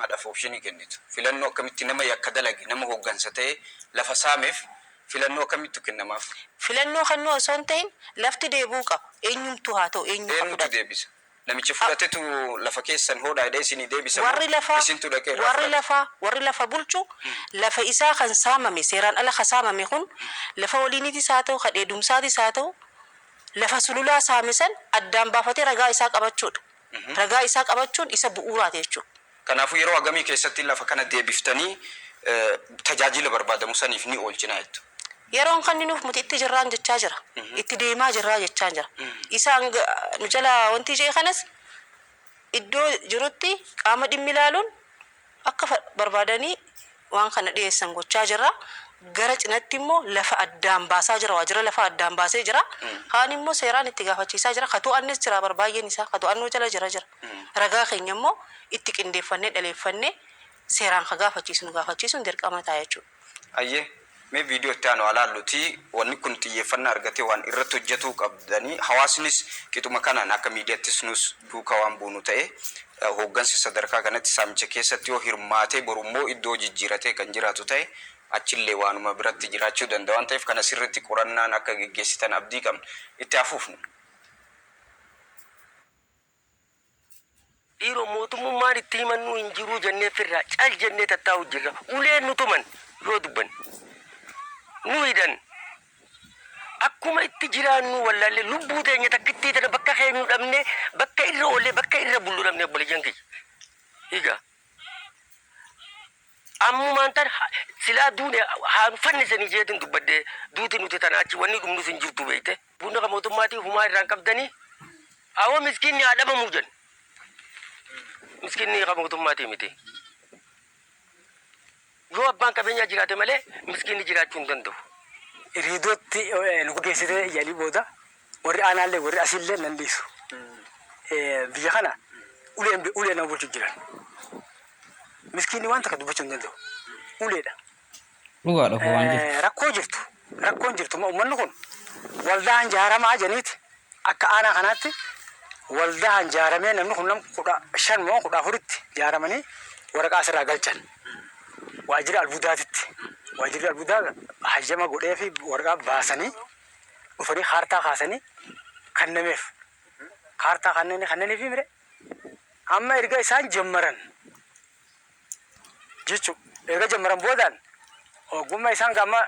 Dhaaf option kennitu? Filannoo akkamitti nama yakka dalage, nama hooggansa ta'e lafa saameef filannoo akkamittu kennamaaf? Filannoo kennuu osoo hin ta'in lafti deebi'uu qaba. Eenyumtuu haa ta'u eenyu ka Eenyutu fudhate. deebisa? Namicha fudhatetu lafa keessan hoodhaa jedhee isinii deebisa moo Warri lafaa isintu dhaqee irraa warri fudhata? lafaa warri lafa bulchu lafa isaa kan saamame seeraan ala ka saamame kun lafa waliiniitis haa ta'u ka dheedumsaatis haa ta'u lafa sululaa saame san addaan baafatee ragaa isaa qabachuudha. Ragaa isaa qabachuun isa bu'uuraati jechuudha. Kanaafuu yeroo hagamii keessatti lafa kana deebiftanii tajaajila barbaadamu saniif ni oolchina jettu? Yeroon kenninuuf nuti itti jirraan jechaa jira. Itti deemaa jirraa jechaa jira. Isa hanga nu jalaa wanti jedhe kanas iddoo jirutti qaama dhimmi ilaaluun akka barbaadanii waan kana dhiyeessan gochaa jirra. Gara cinatti immoo lafa addaan baasaa jira. Waajjira lafaa addaan baasee jira. Kaan immoo seeraan itti gaafachiisaa jira. Ka to'annes jira bar baay'een isaa. Ka to'annoo jala jira jira. Ragaa keenya immoo itti qindeeffannee dhaleeffannee seeraan ka gaafachiisnu gaafachiisuun dirqama ta'a jechuudha. Hayyee, mee viidiyoo itti aanu haa laallutii wanni kun xiyyeeffannaa argatee waan irratti hojjetuu qabdanii hawaasnis qixuma kanaan akka miidiyattis nus duukaa waan buunu ta'e hooggansi sadarkaa kanatti saamicha keessatti yoo hirmaatee boru immoo iddoo jijjiiratee kan jiraatu ta'e achillee waanuma biratti jiraachuu danda'a waan ta'eef kana sirriitti qorannaan akka geggeessitan abdii qabna. Itti haa fufnu. Dhiiroo mootummummaan itti himannuu hin jiruu jennee firraa cal jennee tattaa'u jirra. Uleen nu tuman yoo dubbanne. Nu hidhan. Akkuma itti jiraannuu wallaallee lubbuu teenya takkittii tana bakka keenyu dhabnee bakka irra oollee bakka irra bullu dhabne obboleeyyan kiyya. Egaa ammumaan tan silaa duune haa nu fannisanii jeetin dubbadhe duuti nuti tana achi wanni dhumnus hin jirtu beekte. Bunni ka mootummaatii humaa irraa hin qabdanii awoo miskiinni haa dhabamuu jenna. Miskiinni ka mootummaatii miti. Yoo abbaan qabeenyaa jiraate malee miskiinni jiraachuu hin danda'u. Riidootti nu geessitee jedhanii booda warri aanaallee warri asiillee nan dhiisu. Biyya kana uleen ulee nama bulchu jiran. Miskiinni waan takka dubbachuu hin danda'u. Uleedha. Dhugaadha kun waan jirtu. Rakkoo jirtu rakkoon jirtu uummanni kun waldaan jaaramaa janiiti akka aanaa kanaatti waldaan jaaramee namni kun nam 15 moo 14tti jaaramanii waraqaa asirraa galchan. Waajjira albuudaatitti. Waajjirri albuudaa hayyama godhee fi waraqaa baasanii dhufanii kaartaa kaasanii kennameef. Kaartaa kanneen kanneniifi mire amma erga isaan jammaran jechu erga jammaran boodaan ogummaa isaan gama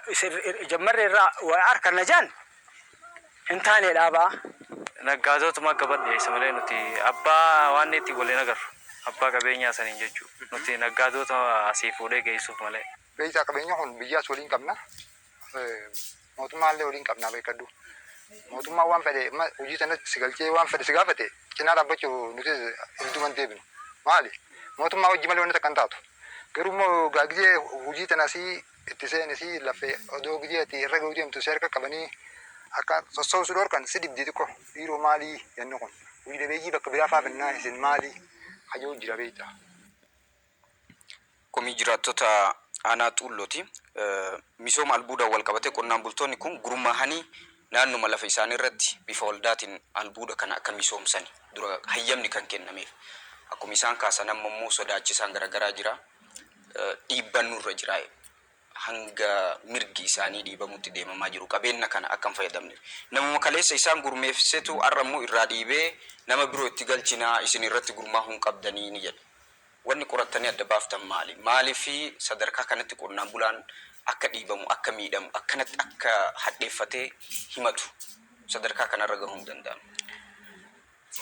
jammarre irraa waa arkanna jaan hin taane dhaabaa. Naggaadotuma gaba dhiyeessa malee nuti abbaa waan itti waliin agarru abbaa qabeenyaa saniin jechuu nuti naggaadota asii fuudhee geessuuf malee. Beektaa qabeenya kun biyyaas waliin qabna. Mootummaallee waliin qabna beekadhu. Mootummaan waan fedhe hojii sanatti si galchee waan fedhe si gaafate cinaa dhaabbachuu nutis if duuba hin deebinu. Maali? Mootummaa wajji malee wanni takka hin taatu. Garuu immoo gaa gizee hojii tana sii itti seeni sii lafee odoo gizee ati irra gahuu deemtu si harka qabanii akka sosso'u si dhorkan si dhibdi xiqqoo. Dhiiroo maalii yanni kun? Hojii dhabeeyyii bakka biraa faa finnaa isin maalii? Hayyoo jira beektaa. Komii jiraattota aanaa Xuullooti. Misooma albuudaan walqabatee qonnaan bultoonni kun gurmaahanii naannuma lafa isaanii irratti bifa waldaatiin albuuda kana akka misoomsani dura hayyamni kan kennameef. Akkuma isaan kaasan amma immoo sodaachisaan garaagaraa jira. Dhiibbaan nurra jira. Hanga mirgi isaanii dhiibamutti deemamaa jiru. Qabeenna kana akka hin fayyadamneef. Namuma kaleessa isaan gurmeessetu har'a immoo irraa dhiibee nama biroo itti galchinaa isin irratti gurmaahuu hin qabdanii ni jedha. Wanni qorattanii adda baaftan maali? Maaliif sadarkaa kanatti qonnaan bulaan akka dhiibamu, akka miidhamu, akkanatti akka hadheeffatee himatu sadarkaa kanarra gahuun danda'ame?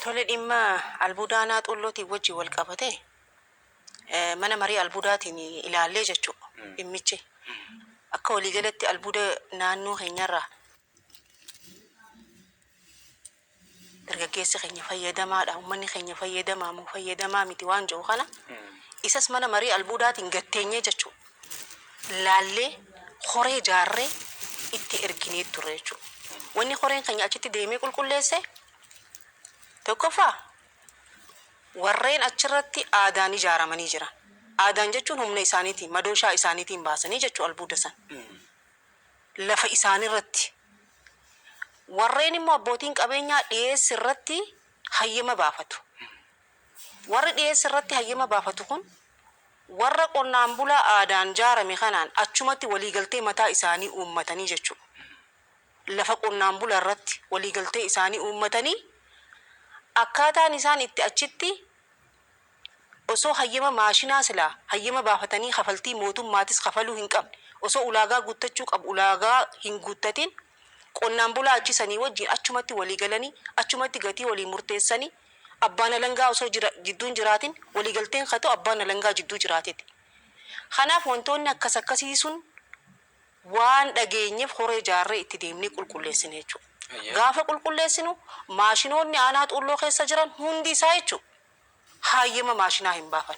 Tole dhimma albuuda aanaa Xuullootiin wajjin wal qabatee mana marii albuudaatiin ilaallee jechuudha dhimmichi. Akka waliigalatti albuuda naannoo keenyarraa dargaggeessi keenya fayyadamaadha, uummanni keenya fayyadamaa moo fayyadamaa miti waan jedhu kana isas mana marii albuudaatiin gatteenyee jechuudha. Laallee koree jaarree itti erginee turre jechuudha. Wanni koreen keenya achitti deemee qulqulleesse tokkoffaa warreen achirratti aadaan ijaaramanii jiran. Aadaan jechuun humna isaaniitiin madooshaa isaaniitiin baasanii jechuu albuuda san. Lafa isaaniirratti. Warreen immoo abbootiin qabeenyaa dhiyeessi irratti hayyama baafatu. Warri dhiyeessi irratti hayyama baafatu kun Warra qonnaan bulaa aadaan jaarame kanaan achumatti waliigaltee mataa isaanii uummatanii jechuudha. Lafa qonnaan bulaa irratti waliigaltee isaanii uummatanii akkaataan isaan itti achitti osoo hayyama maashinaa silaa hayyama baafatanii kafaltii mootummaatis kafaluu hin qabne, osoo ulaagaa guuttachuu qabu ulaagaa hin guuttatin, qonnaan bulaa achisanii wajjin achumatti walii galanii, achumatti gatii walii murteessanii, abbaan alangaa osoo jira jidduun jiraatin waliigalteen haa ta'u abbaan alangaa jidduu jiraateeti. Kanaaf wantoonni akkas akkasii sun waan dhageenyeef horee jaarree itti deemnee qulqulleessine jechuudha. Gaafa qulqulleessinu maashinoonni aanaa Xuulloo keessa jiran hundi isaa jechuudha hayyama maashinaa hin baafan.